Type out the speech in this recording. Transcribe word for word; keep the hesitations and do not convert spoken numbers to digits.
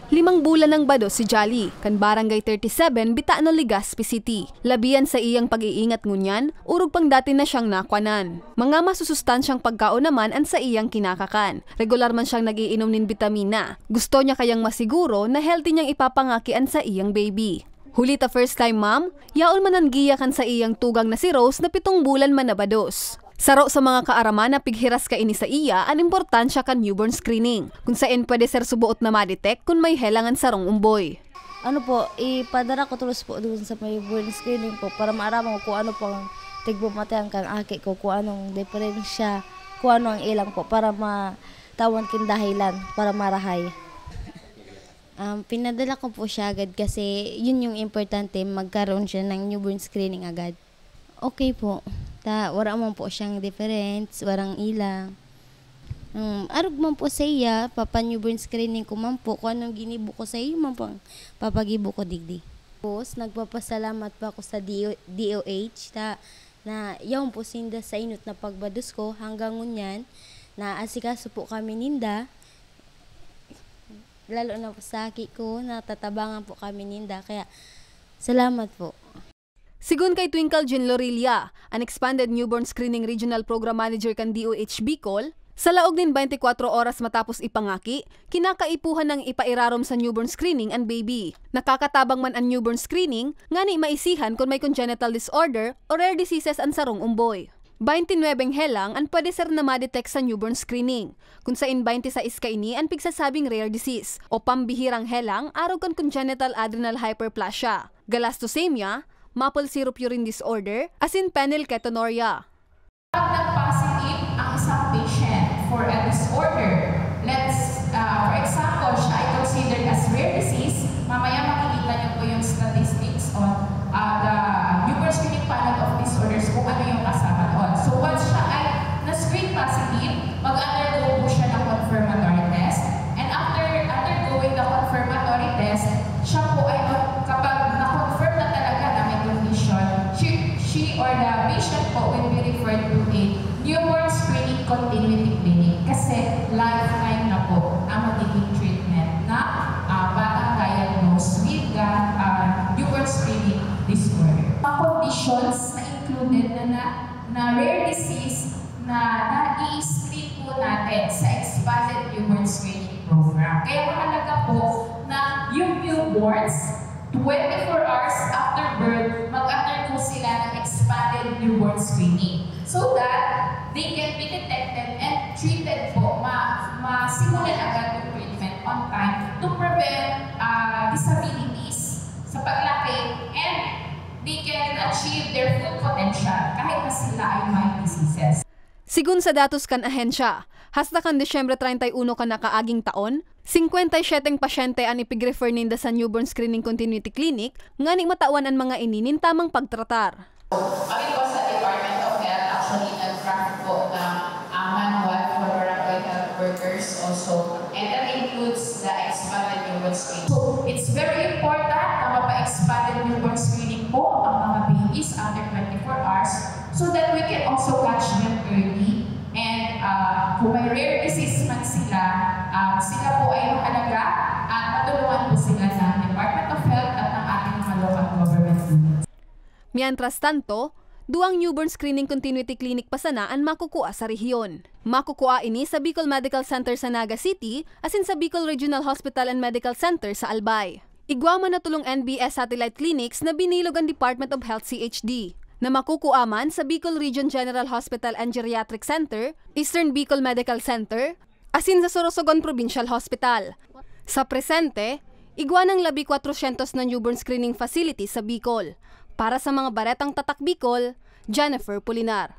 Limang bulan nang bados si Jolly, kan Barangay thirty-seven, Bitano, Legazpi City. Labi an saiyang pag-iingat ngunyan, orog pang dati na siyang nakwanan. Mga masusustansyang pagkaon naman an saiyang kinakakan. Regular man siyang nag-iinom nin bitamina. Gusto niya kayang masiguro na healthy niyang ipapangaki an saiyang baby. Huli ta first time mom, yaon man an giya kan saiyang tugang na si Rose na pitong bulan man na bados. Saro sa mga kaaraman na pighiras kaini saiya an importansya kan newborn screening, kun saen pwede ser suboot na ma-detect kun may helang an sarong umboy. Ano po, ipadara ko tulos po doon sa may newborn screening po para maaraman ko kung ano po ang tigpamatayan kan aki ko, kung anong diferensya, kung ano ang ilang po para matawan kin dahilan para marahay. Um, pinadala ko po siya agad kasi yun yung importante, magkaroon siya ng newborn screening agad. Okay po. Ta, wala man po siyang difference, warang ilang. Um, arog man po sa iya, papa newborn screening ko man po. Kung anong ginibo ko sa iyo, man po ang papagibo ko digdi. Tapos, nagpapasalamat po ako sa D O, D O H ta, na yaon po sinda sa inot na pagbados ko hanggang ngunyan. Naasikaso po kami ninda. Lalo na po sa aki ko, natatabangan po kami ninda. Kaya, salamat po. Sigon kay Twinkle Jean Lorilla, an Expanded Newborn Screening Regional Program Manager kan D O H Bicol, sa laog nin twenty-four oras matapos ipangaki, kinakaipuhan nang ipairarom sa newborn screening an baby. Nakakatabang man an newborn screening, ngani maisihan kun may congenital disorder o rare diseases an sarong umboy. Twenty-nine helang an pwede ser na ma-detect sa newborn screening, kun saen twenty-sais kaini an pigsasabing rare disease o pambihirang helang arog kan congenital adrenal hyperplasia, galactosemia, maple syrup urine disorder, asin phenylketonuria. Pag nag-positive ang isang patient for a disorder, let's, uh, for example, siya ay considered as rare disease, mamaya makikita niyo po yung statistics on uh, the newborn screening panel of disorders kung ano yung kasama doon. So once siya ay na-screen positive, mag-undergo po siya ng confirmatory test. And after undergoing the confirmatory test, siya po ay, kapag na-confirm na talaga na may condition, she, she or the patient po will be referred to a newborn screening continuity clinic kasi lifeline na po ang magiging treatment na uh, batang diagnosed with the uh, newborn screening disorder. Mga conditions na included na, na, na rare disease na nai-screen po natin sa expanded newborn screening program. Kaya mahalaga po na yung newborns, twenty-four hours after birth, mag-undergo sila ng expanded newborn screening so that they can be detected and treated po. Ma masimulan agad yung treatment on time to prevent uh, disabilities sa paglaki and they can achieve their full potential kahit na sila ay may diseases. Sigun sa datos kan ahensya, hasta kan Disyembre treinta y uno kan nakaaging taon, singkwenta y siyete pasyente an ipig-refer ninda sa Newborn Screening Continuity Clinic ngani matawan an mga ini nin tamang pagtratar. Kami po sa Department of Health actually nag-craft po ng uh, manual for barangay health workers also. And that includes the expanded newborn screening. So, it's very important na mapa-expanded newborn screening po ang mga babies under twenty-four hours so that we can also catch them early. And uh, kung may rare disease man sila, uh, sila po ay mahalaga at matulungan po sila ng Department of Health at ng ating mga local government units. Mientras tanto, duwang newborn screening continuity clinic pa sana an makukua sa rehiyon. Makukua ini sa Bicol Medical Center sa Naga City asin sa Bicol Regional Hospital and Medical Center sa Albay. Igwa man na tolong N B S satellite clinics na binilog an Department of Health C H D, na makukua man sa Bicol Region General Hospital and Geriatric Center, Eastern Bicol Medical Center, asin sa Sorsogon Provincial Hospital. Sa presente, igwa nang labi kwatrosyentos na newborn screening facility sa Bicol. Para sa mga Baretang Tatak Bicol, Jennifer Pulinar.